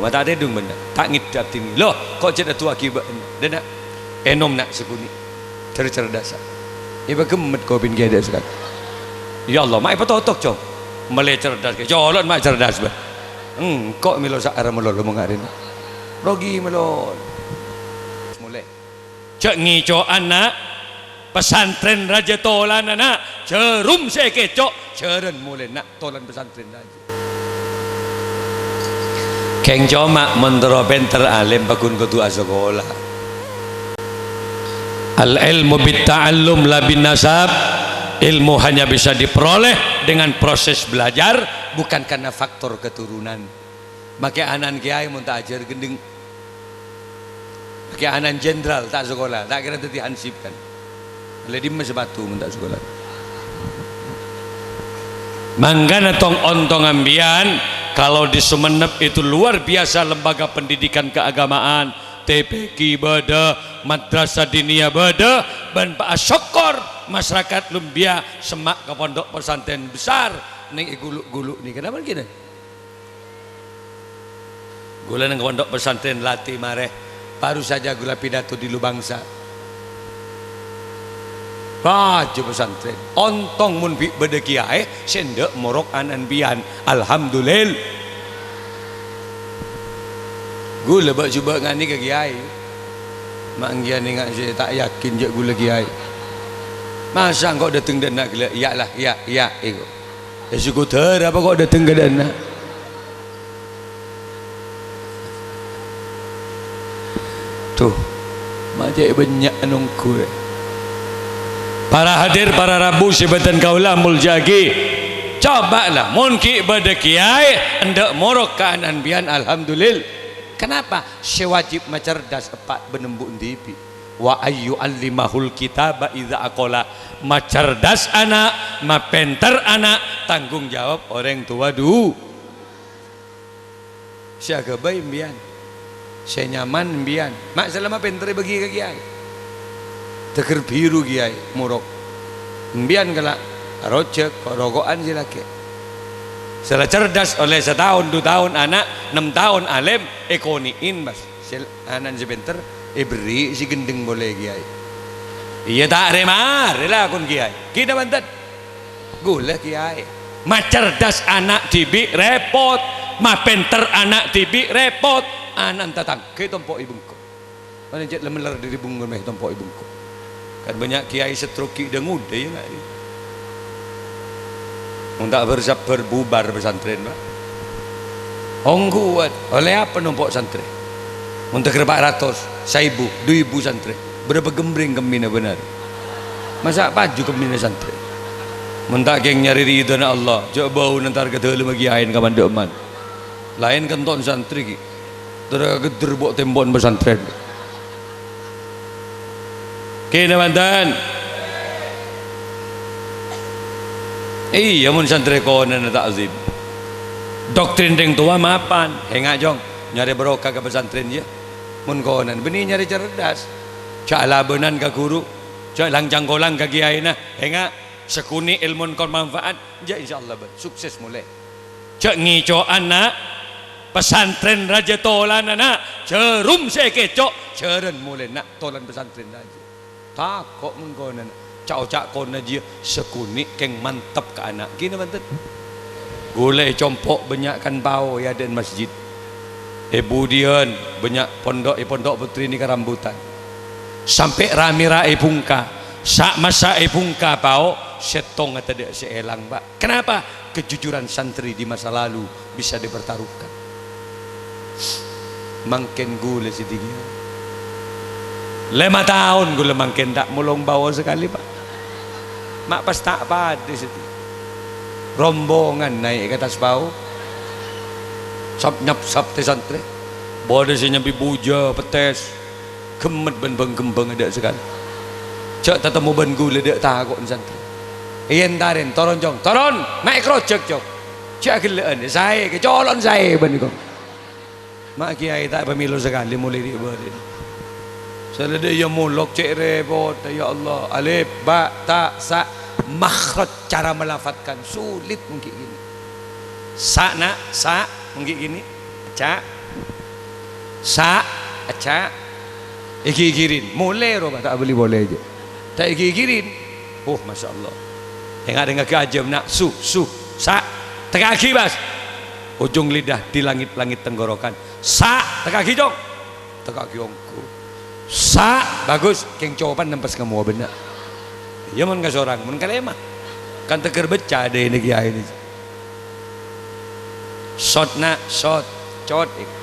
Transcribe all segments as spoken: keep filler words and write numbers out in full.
Mata tèdung bâ'na, ta' ngèdhâp dinèng. Loh, ko' jhât adu'âaghi bâ'na? Dâ' na', ènom, na', sakonè'. Cer-, cerdhâssa. Èpaghemmet kopèna kèya dâ' sakalè. Ya Allah, ma' èpatotok, Cong. Mèlè cerdhâs kèya. Colo'na ma' cerdhâs, bâ. Engko' mèlo sa'arra malolo mangkadhâ. Rogi malolo. Molè. Jhâ' ngèco'a, na'. Pesantren rajâ tolana, na'. Jhârum sè èkèco', jhârân molè, na'. Tolan pesantren rajâ. Kèng coma mon terro pènter alim paggun kodhu asakola. Al-ilmu bit-ta'allum la bin-nasab. Ilmu hanya bisa diperoleh dengan proses belajar, bukan karena faktor keturunan. Makè ana'na kèyaè mon ta' ajhâr ghendheng. Kèyaè ana'na jenderal, ta' sakola, ta' kèra dhâddhi hansip, kan. Lè dimma sapatu mon ta' sakola. Mangkana tong-ontong ambiyân, kalau di Sumenep itu luar biasa lembaga pendidikan keagamaan, T P Q bâdâ, madrasah diniyah bâdâ, bân pa-, asokkor masyarakat Lumbia semma' ka pondok pesantren besar neng è Gulu'-Gulu' nèka. Kenapa gini? Ghulâ neng pondok pesantren Lati marè, baru saja ghulâ pidato di Lubangsa. Rajâ pesantren, ontong mon bi' bâdâ kèyaè sè endâ' morok ana'na biyân. Alhamdulil-, ghulâ bâ'-jhubâ' nganè ka kèyaè. Ma' ènggi nènga' sè ta' yakin jhâ' ghulâ kèyaè. Masa engko' dâteng dâ' enna' ghellâ', "Iyâ, la, iyâ, iyâ," èko. È, sè kodhâr apa ko' dâteng ka dâ' enna'? Duh, ma' cè' bânnya' nongghu, rè. Para hadir, para rabu sè bâdân kaulâ molja'aghi. Coba la, mon ghi' bâdâ kèyaè endâ' morok ka ana'na biyân, alhamdulil. Kenapa? Sè wajib macerdhâs eppa' bân embu' dhibi'. Wa ayyu'allimahul kitaba idza aqala. Macerdhâs ana', mapènter ana', tanggung jawab orèng towa du-, Sè aghâbây mbiyân. Sè nyaman mbiyân. Ma' salama pènter èbâghi ka kèyaè. Tegghâr biru kèyaè, morok. Mbiyân kala rojhâk, ko'-roko'an sè lakè'. Sala cerdhâs ollè sataon, du taon ana', nem taon alim, èkonè'è, Bas. Sè ana'na sè pènter, èberri' sè ghendheng polè kèyaè. Iyâ, ta' rè-marè lakon kèyaè. Ghi' napa bhunten? Ghulâ kèyaè. Macerdhâs ana' dhibi' rèpot, mapènter ana' dhibi' rèpot. Ana'na tatangghâ ètompo'è bengko. Ana' cè' la mèller dâri bengko mè ètompo'è bengko. Kan bânnya' kèyaè sè trok ghi' dâ-ngodâ, iyâ, enggak? Mon ta' bhâr-sabbhâr bubar pesantren, Pak. Ongghuwân, ollè apa nompo' santrè? Mon tegghâr pa' ratos, saèbu, du èbu santrè. Bârâmpa ghembrèng kemmèna bhender? Masa' paju kemmèna santrè? Mon ta' kèng nyarè ridhâna Allah, jhâ' bâuna entar ka dâlemma kèyaèna kamandhâ'emman. Laèn kento'na santrè ghi'. Terro ghedder bo'-tembo'na pesantren. Kèna mantan. Iyâ, mon santrè konana ta'zim. Doktrin rèng towa mapan. Enga', Cong. Nyarè barokah ka pesantren, yâ. Mon konana, bânnè nyarè cerdhâs. Jhâ' labânan ka ghuru. Jhâ' lang-cangkolang ka kèyaèna. Enga', sakonè' èlmona kor manfaat. Jhâ', insyaallah, bân. Sukses molè. Jhâ' ngèco'a, na'. Pesantren rajâ tolana, na'. Jhârum sè èkèco', jhârân molè, na'. Tolan pesantren rajâ. Tako' mon konana. Ca'-oca' kona jiyâ, sakonè' kèng mantep ka ana'. Ghi' napa bhunten? Ghulâ ècompo' bânnya' kan pao è adâ'na masjid. È budiyân bânnya' pondhuk, è Pondhuk Putri nèka rambutan. Sampè' ra-mèra èbungka, sa'-massa' èbungka pao, sèttonga tadâ' sè èlang, Pak. Kenapa? Kejujuran santri di masa lalu bisa dipertaruhkan. Mangkèn ghulâ sè dhingèn. Lèma taon ghulâ mangkèn ta' molong pao sakalè, Pak. Ma' pas ta' padâ sè dhingèn. Rombongan naè' ka attas pao. Sap-nyapsap tè santrè. Bâdâ sè nyambi bujâ, pettès. Ghemmet bân bâng-kembâng adâ' sakalè. Jhâ' tatemmo bân ghulâ dâ' tako'na santrè. Èyentarè, "Toron, Cong, toron! Ma' èkarojhâk, Cong! Jhâ' aghellâ'ân, saè, kè colo'na saè bân, Cong!" Ma' kèyaè ta' pamèlo sakalè molè ri'-bâri'. Sala dâ' iyâ molok cè' rèpot, ya Allah. Alif, ba, ta, sa, makhraj, cara melafadzkan, sulit mangkèn gini. Sa, na', sa, mangkèn gini. Ca'. Sa', aca'. Èghighiri. Molè rowa ta' abâli polè jâ. Ta' èghighiri. Oh, masyaallah. Enga' dengngaghi ajâm, na'. Su, su, sa'. Tekka'aghi, Bas. Ujung lidah di langit-langit tenggorokan. Sa', tekka'aghi, Cong. Tekka'aghi ongghu. Sa', bagus. Kèng copan nempes kammo bâ'na. Iyâ, mon kasorang, mon kalèma. Kan tegghâr bâca dâ' nèka kèyaè nèka. Sot, na', sot, cot, èko.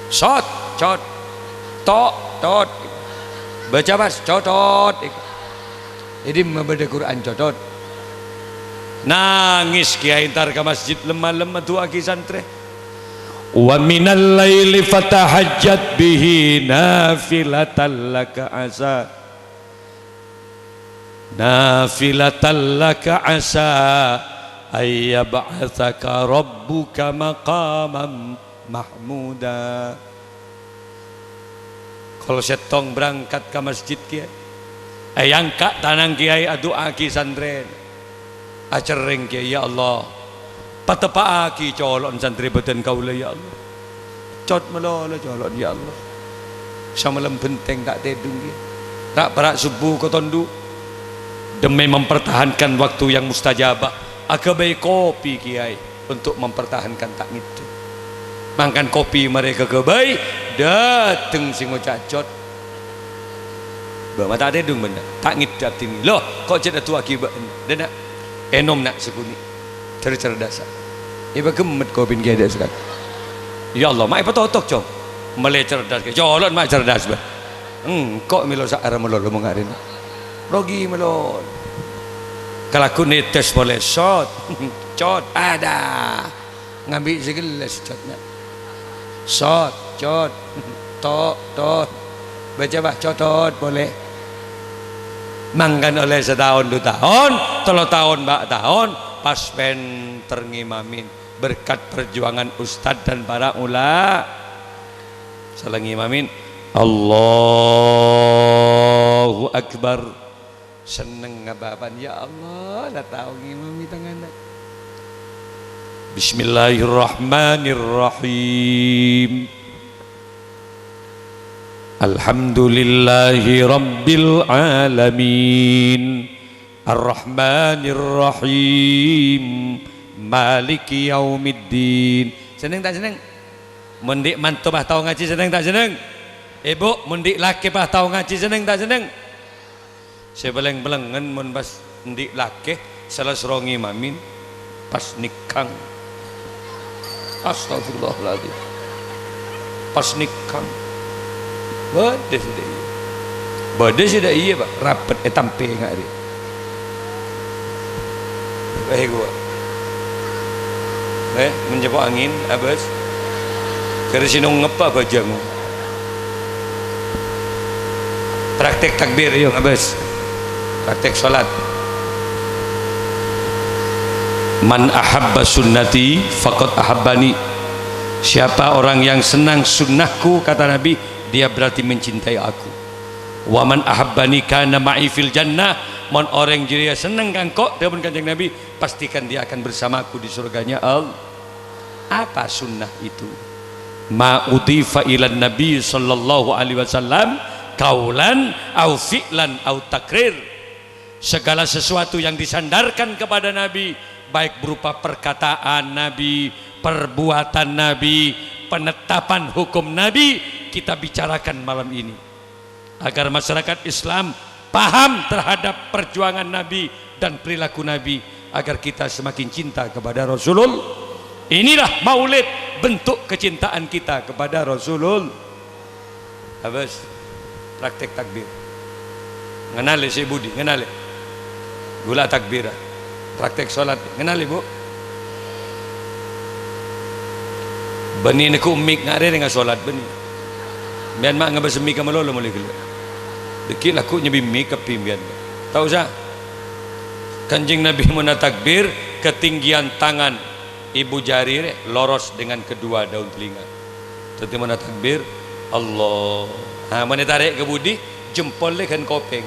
Sot, cot, to', tot, èko. Bâca pas, cotot, èko. È dimma bâdâ Qur'an cotot? Nangès kèyaè entar ka masjid lem-malem adu'aaghi santrè. "Wa minal laili fatahajjat bihi nafilatan laka asa." Nafilatan laka asa ayyab'atsaka rabbuka maqaman mahmuda. Kol sèttong berangkat ka masjid kèyaè. Èangka' tanang kèyaè adu'aaghi santrèna. Acerrèng kèyaè, "Ya Allah, pateppa'aghi colo'na santrè bâdân kaulâ, ya Allah. Cot malolo colo'na, ya Allah. Samalem bhenteng ta' tèdung, ya. Ra'-para' subuh kotondu'. Demi mempertahankan waktu yang mustajabah, aghâbây kopi kèyaè untuk mempertahankan ta' ngèdhing. Mangkana kopi marè kaghâbây, dâteng sè ngoca' cot." Bâ' ma' ta' tèdung bâ'na. Ta' ngèdhing abdhina. Loh, ko' cè' adu'aaghi bâ'na? Dâ' na'. Ènom, na', sakonè'. Cer-, cerdas. Èpaghemmet kopina kèyaè dâ' sakalè. Ya Allah, ma' èpatotok, Cong. Malè cerdas, kè. Colo'na ma' cerdas, bâ. Engko' mèlo sa'arra malolo mangkadhâna. Rogi malolo. Kalagghuna nètes polè. Sot. Cot. Ada. Ngambi' sè ghellâs, cot, na'. Sot, cot. To', tot. Bâca, Bah, cotot polè. Mangkana ollè sataon, du taon, tello taon, empa' taon, pas pènter ngimami berkat perjuangan ustad dan para ula-, sala ngimami. Allahu Akbar. Sennengnga bapa'na, "Ya Allah, la tao ngimami tang ana'." Bismillahirrahmanirrahim. Alhamdulillahi rabbil alamin. Arrahmanirrahim. Maliki yaumiddin. Senneng ta' senneng? Mon dhi' manto pas tao ngajhi, senneng ta' senneng? Èbhu, mon dhi' lakè pas tao ngajhi, senneng ta' senneng? Sè palèng-palèngngen mon pas andi' lakè sala soro ngimami, pas nèkang. Astagfirullahaladzim. Pas nèkang. Bâdâ sè dâ' iyâ. Bâdâ sè dâ' iyâ, Pak. Rapet ètampè nga' rè. Eh, gua. Eh, mencepo angin, abâs. Kare sino ngeppa bajang. Praktek takbir, yo, abâs. Praktek sholat. "Man ahabba sunnati faqad ahabbani." Siapa orang yang senang sunnahku, kata Nabi, dia berarti mencintai aku. "Wa man ahabbani kana ma'i fil jannah." Mon orèng jârèya senneng ka engko', dhâbuna Kanjeng Nabi, pastikan dia akan bersamaku di surganya Allah. Apa sunnah itu? Ma udhifa ilan Nabi sallallahu alaihi wasallam qaulan au fi'lan au takrir. Segala sesuatu yang disandarkan kepada Nabi, baik berupa perkataan Nabi, perbuatan Nabi, penetapan hukum Nabi, kita bicarakan malam ini. Agar masyarakat Islam paham terhadap perjuangan Nabi dan perilaku Nabi, agar kita semakin cinta kepada Rasulul-, inilah Maulid, bentuk kecintaan kita kepada Rasulul-, Abâs, praktek takbir. Ngennalè sè budi, ngennalè. Ghulâ takbir. Praktek sholat, ngennalè, Bu. Bânnè nèko mik nga' rè rèng asolat bânnè. Bi'en ma' ngabâs mik ka malolo molè ghellâ'. Dâgghi' lagghu' nyabbi mik kabbhi bi'en. Ta' osa. Kanjeng Nabi mon atakbir, ketinggian tangan ibu jari rè loros dengan kedua daun telinga. Dâddhi mon atakbir, Allah. Ha, mon ètarè' ka budi, jempol lè ghân kopèng.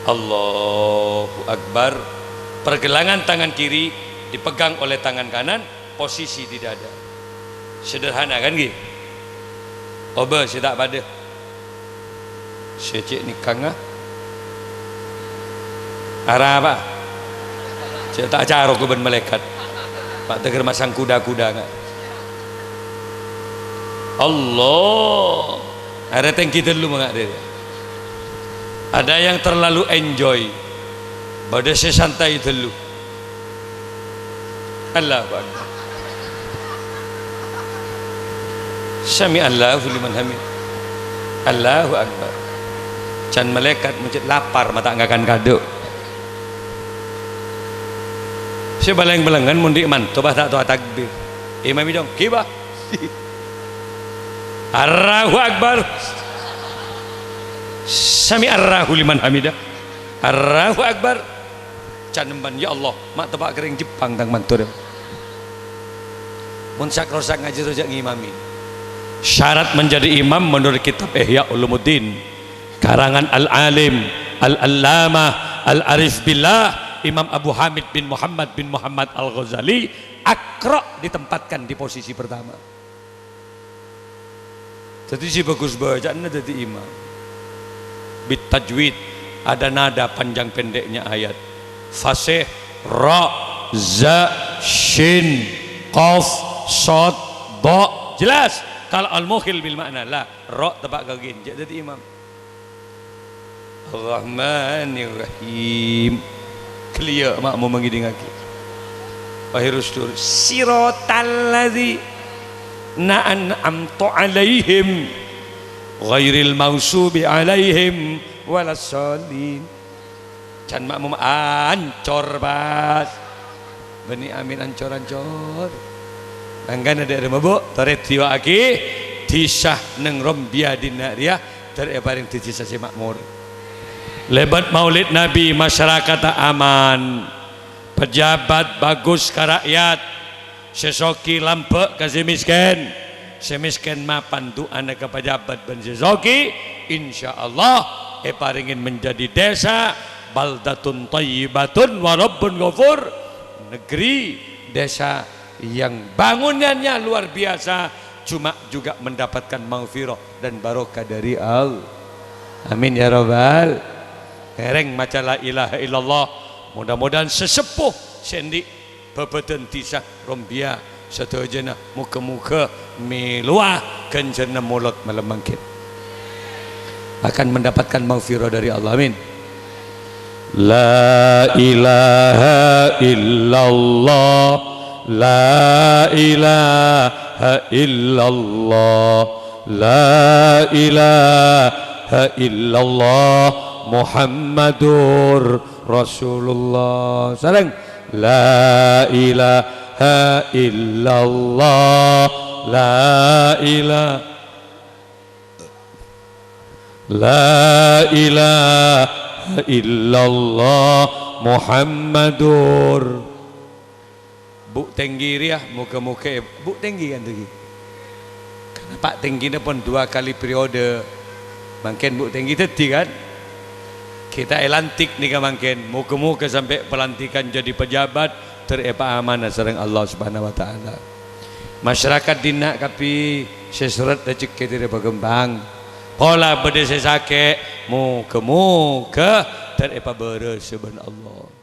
Allahu Akbar. Pergelangan tangan kiri dipegang oleh tangan kanan, posisi di dada. Sederhana kan, ghi? Obâ sè ta' padâ. Sè cè' nèkangnga. Arapa? Cè' ta' acarok bân malaèkat. Pa' tèghâr masang kuda-kuda, nga'. Allah. Arè tèngghi tellu, nga', dâri. Ada yang terlalu enjoy. Bâdâ sè santai tellu. Allahu Akbar. Sami'allahu liman hamid. Allahu Akbar. Can malaèkat mujud lapar, ma' ta' ngakan kadhu. Sè balèng-balèngan mon dhi' manto, bâ, ta' towa takbir. Imam bidong, kibâ. Allahu Akbar. Sami'allahu liman hamidah. Allahu Akbar. Can emban, "Ya Allah, ma' teppa' ka rèng Jepang tang manto rèya." Mon sak-rosak ngajhi jhâ' ngimami. Syarat menjadi imam menurut kitab Ihya Ulumuddin, karangan Al-Alim, Al-Allamah, Al-Arif Billah, Imam Abu Hamid bin Muhammad bin Muhammad Al-Ghazali, Iqra ditempatkan di posisi pertama. Dhâddhi sè bhâghus bâca'anna dhâddhi imam. Bit tajwid, ada nada panjang pendeknya ayat. Fasih, ra, za, shin, qaf, shad, dha. Jelas? Kalau al-mukhil bil ma'na, la, ra teppa' ka ghin, jhâ' dhâddhi imam. Ar-Rahmanir Rahim. Ghâliyâ' ma'mum ngèdingngaghi. Akhirus sur. Siratal ladzina an'amta 'alaihim ghairil maghdubi 'alaihim waladdallin. Can ma'mum ancor, pas. Bânnè amin ancor-ancor. Mangkana dâ' remma, Bu', torè èdiwâ'âghi dhisa neng Rombia dinna' rèya, torè èparèng dhisa sè makmur. Lèbât Maulid Nabi, masyarakat aman. Pejabat bhâghus ka ra'yat. Sè soghi lambâ' ka sè mèskèn. Sè mèskèn mapan du'âna ka pejabat bân sè soghi, insyaallah èparèngè menjadi desa baldatun thayyibatun wa rabbun ghafur, negeri, desa yang bangunannya luar biasa, cuma juga mendapatkan maghfirah dan barokah dari Allah. Amin ya rabbal. Ngèrèng maca la ilaha illallah. Mudah-mudahan sesepuh sè andi' bhâbhâdhân dhisa Rombia sadhâjâna, moghâ-moghâ mèlowa ghânjhârânna molod malem mangkèn. Akan mendapatkan maghfirah dari Allah. Amin. La ilaha illallah, la ilaha illallah, la ilaha illallah, Muhammadur Rasulullah. Sareng. La ilaha illallah, la ila-, la ilaha illallah Muhammadur. Bu' Tenggi rèya, moghâ-moghâ è-, Bu' Tenggi kan, Tenggi? Karna Pa' Tenggina pon dua kali periode. Mangkèn Bu' Tenggi dhâddhi, kan? Kita èlantik nèka mangkèn. Moghâ-moghâ sampè' pelantikan jadi pejabat, ter èpaamana sareng Allah Subhanahu wa Ta'ala. Masyarakat dinna' kabbhi sè sèrèt rejhekkè dhâri paghâmpang. Pola bâdâ sè sakè', moghâ-moghâ ter èpabârâs bân Allah.